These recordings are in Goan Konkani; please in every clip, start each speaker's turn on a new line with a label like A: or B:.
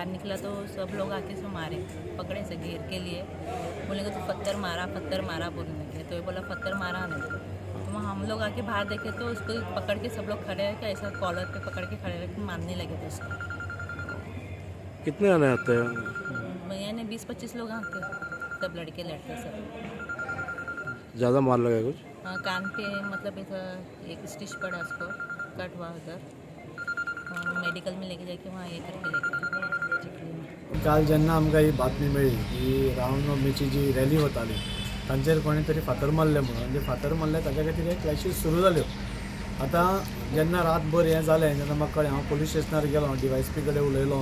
A: बाहर निकला तो सब लोग आके उसको मारे, पकड़े से घेर के लिए। बोले कि तू पत्थर मारा, पत्थर मारा बोलने लगे। तो ये बोला पत्थर मारा नहीं। तो वहाँ हम लोग आके बाहर देखे तो उसको पकड़ के सब लोग खड़े हैं कि ऐसा कॉलर पे पकड़ के खड़े रह के मारने लगे थे उसको।
B: कितने आने आते हैं?
A: यानी 20-25 लोग आते, सब लड़के लड़के सब।
B: ज़्यादा मार लगा कुछ?
A: हाँ, कान पे मतलब ऐसा एक स्टिच पड़ा उसको, कट हुआ उधर। मेडिकल में लेके जाके वहाँ ये करके लेके चिखली।
C: काल जेन्ना आमकां ही बातमी मेळ्ळी की रामनवमीची जी रॅली वताली तांचेर कोणें तरी फातर मारले म्हणून, जे फातर मारले ताच्या खातीर हे क्लॅशीस सुरू जाल्यो। आतां जेन्ना रातभर हें जालें तेन्ना म्हाका कळ्ळें, हांव पोलीस स्टेशनार गेलो, डीवायएसपी कडेन उलयलो,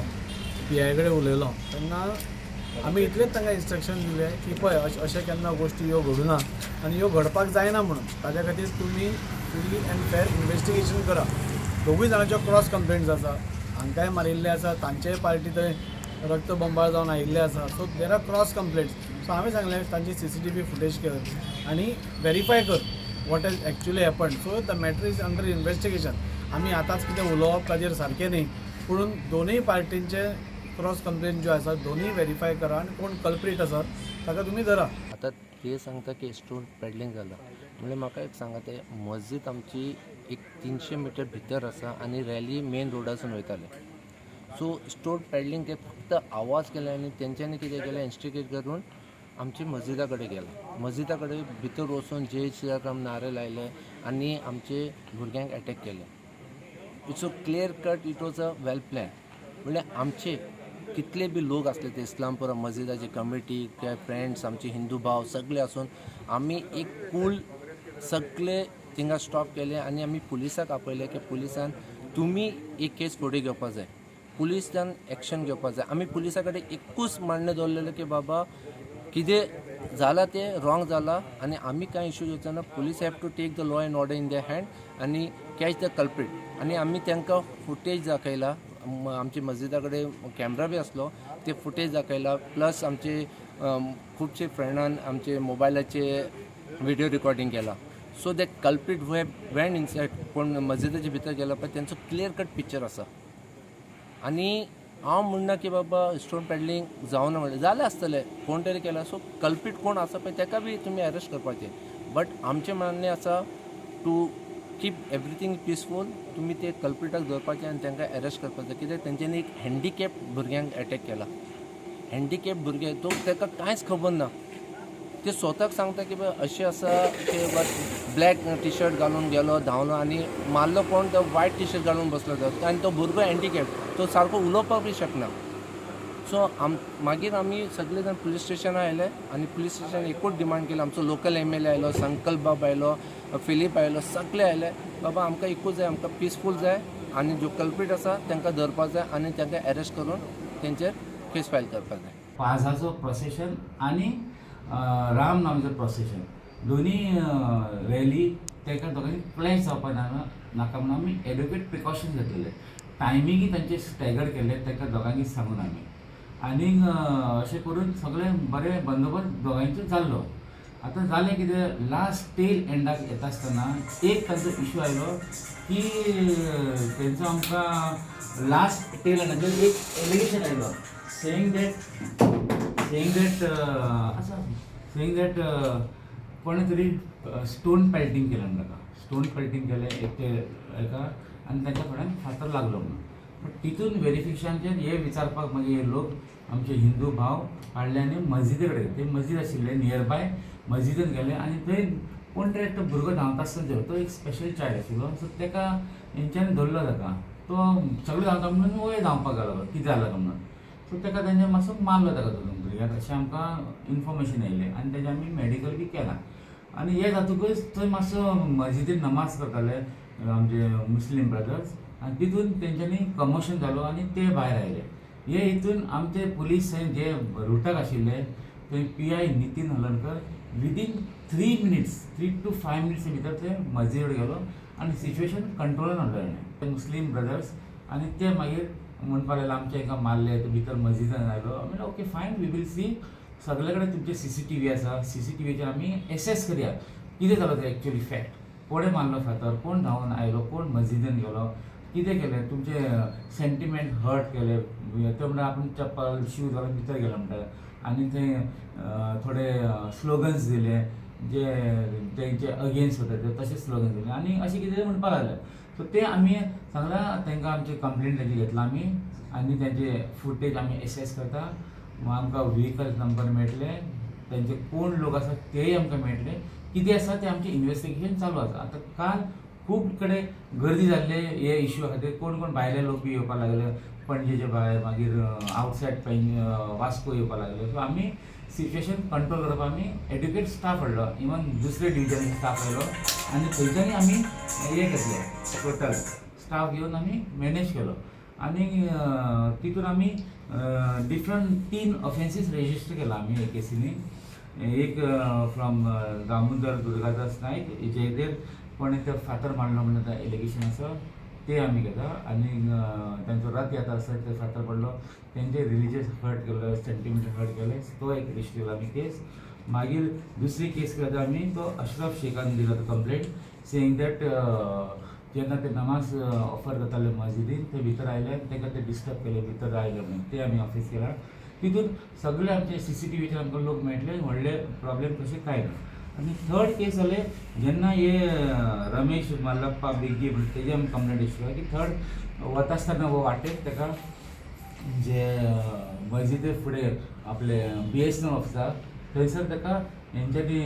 C: पीआय कडेन उलयलो। तेन्ना आमी इतलेंच तांकां इन्स्ट्रक्शन दिलें की पळय अशें केन्ना गोश्टी ह्यो घडुना आनी ह्यो घडपाक जायना म्हणून, ताच्या खातीर तुमी फ्री एंड फेर इन्वेस्टिगेशन करा। दोगूय जाणांच्यो क्रॉस कंप्लेंट्स आसा, हांकांय मारिल्ले आसा, तांचेय पार्टी थंय रक्त बंबाळ जावन आयिल्ले आसा। So there are cross complaints. So हांवें सांगलें तांची CCTV footage कर आनी वेरीफाय कर what has actually happen. So the matter is under investigation. आमी आतांच कितें उलोवप ताजेर सारकें न्ही, पूण दोनूय पार्टींचे क्रॉस कंप्लेंट ज्यो आसा दोनूय वेरीफाय करा आनी कोण कल्प्रीट आसा ताका तुमी धरा।
D: आतां ते सांगता की स्टोन पेडलिंग जाला, म्हणल्यार म्हाका एक सांगा, ते मस्जीद आमची एक 300 मिटर भितर आसा आनी रॅली मेन रोडासून वयताले। सो स्टोन पेडलिंग ते फक्त आवाज केले आनी तेंच्यांनी कितें केलें, इन्स्टिगेट करून आमची मस्जिदा कडेन गेले। मस्जिदा कडेन भितर वचून जय श्रीराम नारे लायले आनी आमचे भुरग्यांक एटॅक केले। It's a clear cut, it was a well plan. म्हणल्यार आमचे कितले बी लोक आसले ते इस्लामपुरा मस्जिदाची कमिटी, ते फ्रेंड्स, आमचे हिंदू भाव सगळे आसून आमी एक कूल सगळे थिंगा स्टॉप केले आनी आमी पुलिसाक आपयले की पुलिसान तुमी एक केस फुडें घेवपा जाय, पुलिसान एक्शन घेवपा जाय। आमी पुलिसा कडेन एकूच मांडणें दवरलेलें की बाबा कितें जालां तें रॉंग जालां आनी आमी कांय इशू घेवचो ना, police have to take the law and order in their hand आनी कॅच the culprit. आनी आमी तांकां फुटेज दाखयला, आमचे मस्जिदा कडेन कॅमरा बी आसलो, ते फुटेज दाखयला, प्लस आमचे खुबशे फ्रेंडान आमचे मोबायलाचे व्हिडिओ रिकॉर्डिंग केला। So that culprit who have went inside, कोण मस्जिदाच्या भितर गेला पळय तेंचो क्लियर कट पिक्चर आसा। आनी हांव म्हणना की बाबा स्टोन पेडलिंग जावना म्हणलें, जालें आसतलें, कोण तरी केला। सो कल्प्रीट कोण आसा पळय तेका बी तुमी अरेस्ट करपाचें, बट आमचें म्हणणें आसा टू कीप एवरीथींग पिसफूल, तुमी ते कल्प्रिटाक धरपाचें आनी तांकां अरेस्ट करपाचें। कित्याक तेंच्यांनी एक हँडिकॅप भुरग्यांक एटॅक केला, हँडिकॅप भुरगे तो ताका कांयच खबर ना, ते स्वताक सांगता की बाबा अशें आसा की ब्लॅक टी शर्ट घालून गेलो धांवलो आनी मारलो कोण, तो वायट टी शर्ट घालून बसलो तो, आनी तो भुरगो हँडिकॅप, तो सारको उलोवपाक बी शकना। सो मागीर आमी सगळे जाण पुलीस स्टेशनार आयले आनी पुलीस स्टेशन एकूच डिमांड केली, आमचो लोकल MLA आयलो, संकल्प बाब आयलो, फिलीप आयलो, सगळे आयले, बाबा आमकां एकूच जाय, आमकां पिसफूल जाय आनी ज्यो कल्प्रीट आसा तांकां धरपाक जाय आनी तांकां एरेस्ट करून तेंचेर केस फायल करपाक जाय।
E: पाजाचो प्रोसेशन आनी रामनामाचो प्रोसेशन दोनी रॅली ताका दोगांनी क्लॅश जावपाक नाका म्हणून आमी एडिक्वेट प्रिकॉशन्स घेतलेले, टायमिंगूय तांचे स्टॅगर केल्ले ताका दोगांनी सांगून आमी, आनीक अशें करून सगळें बरें बंदोबस्त दोगांयचो जाल्लो। आतां जालें कितें, लास्ट टेल एंडाक येता आसतना एक तांचो इशू आयलो की तेंचो आमकां लास्ट टेल एंडाचेर एक एलिगेशन आयलो सेईंग that आसा सेईंग that कोणें तरी स्टोन पेल्टिंग केलें म्हणून ताका, स्टोन पेल्टिंग केलें एक ते एका आनी तांच्या फुड्यान फातर लागलो म्हणून। बट तितून वेरिफिकेशनाचेर हे विचारपाक मागीर हे लोक आमचे हिंदू भाव काडले आनी मस्जिदे कडेन, ते मस्जिद आशिल्ले नियरबाय मस्जिदीन गेले आनी थंय कोण तरी एकटो भुरगो धांवता आसतना तो एक स्पेशल चायल्ड आशिल्लो, सो ताका हेंच्यांनी धरलो ताका, तो सगळे धांवता म्हणून वयर धांवपाक गेलो कितें जालां काय म्हणून, सो ताका तेंच्या मातसो मारलो ताका धरून भुरग्याक, अशें आमकां इन्फॉर्मेशन येयलें आनी तेजें आमी मेडिकल बी केलां। आनी हें जातकच थंय मातसो मस्जिदीन नमाज करताले आमचे मुस्लीम ब्रदर्स आनी तितून तेंच्यांनी कमोशन जालो आनी ते भायर आयले। हे हितून आमचे पुलीस जे रुटाक आशिल्ले थंय PI Nitin Halarnkar within 3 to 5 minutes भितर ते मस्जिदीर गेलो आनी सिच्युएशन कंट्रोलान हाडलो ताणें। मुस्लीम ब्रदर्स आनी ते मागीर म्हणपाक लागले आमच्या हांकां मारले, तो भितर मस्जिदान आयलो। म्हणलें okay fine, we will see, सगळे कडेन तुमचे CCTV आसा, CCTVचेर आमी एसेस करया कितें जालो तें एक्चुअली फॅक्ट, कोणें मारलो फातर, कोण धांवन आयलो, कोण मस्जिदीन गेलो, कितें केलें तुमचे सेंटिमेंट हर्ट केले ते म्हणटा आपूण चप्पल शूज घालून भितर गेलो म्हणटा आनी थंय थोडे स्लोगन्स दिले जे तेंचे अगेन्स्ट वता ते तशे स्लोगन्स दिले आनी अशें कितें म्हणपाक लागले. सो ते आमी सांगलां तांकां आमची कंप्लेंट तेजी घेतला आमी आनी तेंचे फुटेज आमी एसेस करता. आमकां व्हिकल नंबर मेळटले, तेंचे कोण लोक आसा तेय आमकां मेळटले, कितें आसा तें आमचें इन्वेस्टिगेशन चालू आसा. आतां काल खूब कडेन गर्दी जाल्ले हे इश्यू खातीर, कोण कोण भायले लोक बी येवपाक लागले, पणजेचे भायर, मागीर आवटसायड वास्को येवपाक लागले. सो आमी सिच्युएशन कंट्रोल करपाक आमी एड्युकेट स्टाफ हाडलो, इवन दुसरे डिविजनाचे स्टाफ आयलो आनी थंयच्यानय आमी हे घेतले, टोटल स्टाफ घेवन आमी मॅनेज केलो. आनी तितून आमी डिफरंट 3 ऑफेन्सीस रेजिस्टर केला आमी हे केसीनी. एक फ्रॉम दामोदर दुर्गादास नायक जयदेव कोणें ते फातर मारलो म्हणून एलिगेशन आसा ते आमी घेता. आनी तांचो रथ यात्रा आसा ते फातर पडलो, तेंचे रिलीजियस हर्ट केलो, सेंटिमेंट हर्ट केले, तो एक रजिस्टर केला आमी केस. मागीर दुसरी केस केला आमी तो अशरफ शेखान दिला तो कंप्लेंट सेईंग that जेन्ना ते नमाज ऑफर करताले मस्जिदीन ते भितर आयले आनी तांकां ते डिस्टर्ब केले भितर आयले म्हणून ते आमी ऑफिस केला. तितून सगळे आमचे CCTVचेर आमकां लोक मेळटले, व्हडले प्रॉब्लेम कशें कांय ना. आनी थर्ड केस जाले जेन्ना हे रमेश मल्लप्पा बेगी म्हणून तेजे आमी कंप्लेंट रजिस्टर की थर्ड वता आसतना हो वाटेक ताका जे मस्जिदे फुडें आपले BSNL ऑफिसा थंयसर ताका हेंच्यांनी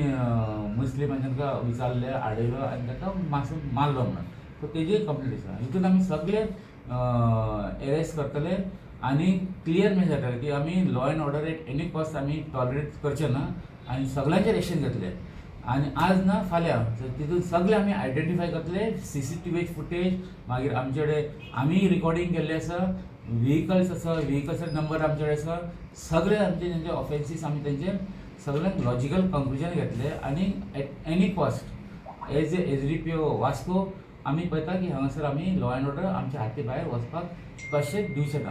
E: मुस्लिमांनी तांकां विचारलें, आडयलो आनी ताका मातसो मारलो म्हणून, सो तेजेय कंप्लेंट आसा. हितून आमी सगळे एरेस्ट करतले आनी क्लियर मेसेज जातले की आमी law and order at any cost आमी टॉलरेट करचे ना आनी सगळ्यांचेर एक्शन घेतले. आनी आज ना फाल्यां तितून सगळे आमी आयडेंटिफाय करतले, CCTV footage, मागीर आमचे कडेन आमी रिकॉर्डिंग केल्लें आसा, व्हिकल्स आसा, व्हिकल्साचे नंबर आमचे कडेन आसा, सगळे आमचे तेंचे ऑफेन्सीस आमी तेंचे सगळ्यांक लॉजिकल कंक्लुजन घेतले. आनी at any cost as a SDPO Vasco आमी पळयता की हांगासर आमी लॉ एंड ऑर्डर आमच्या हाती भायर वचपाक कशेंच दिवचे ना.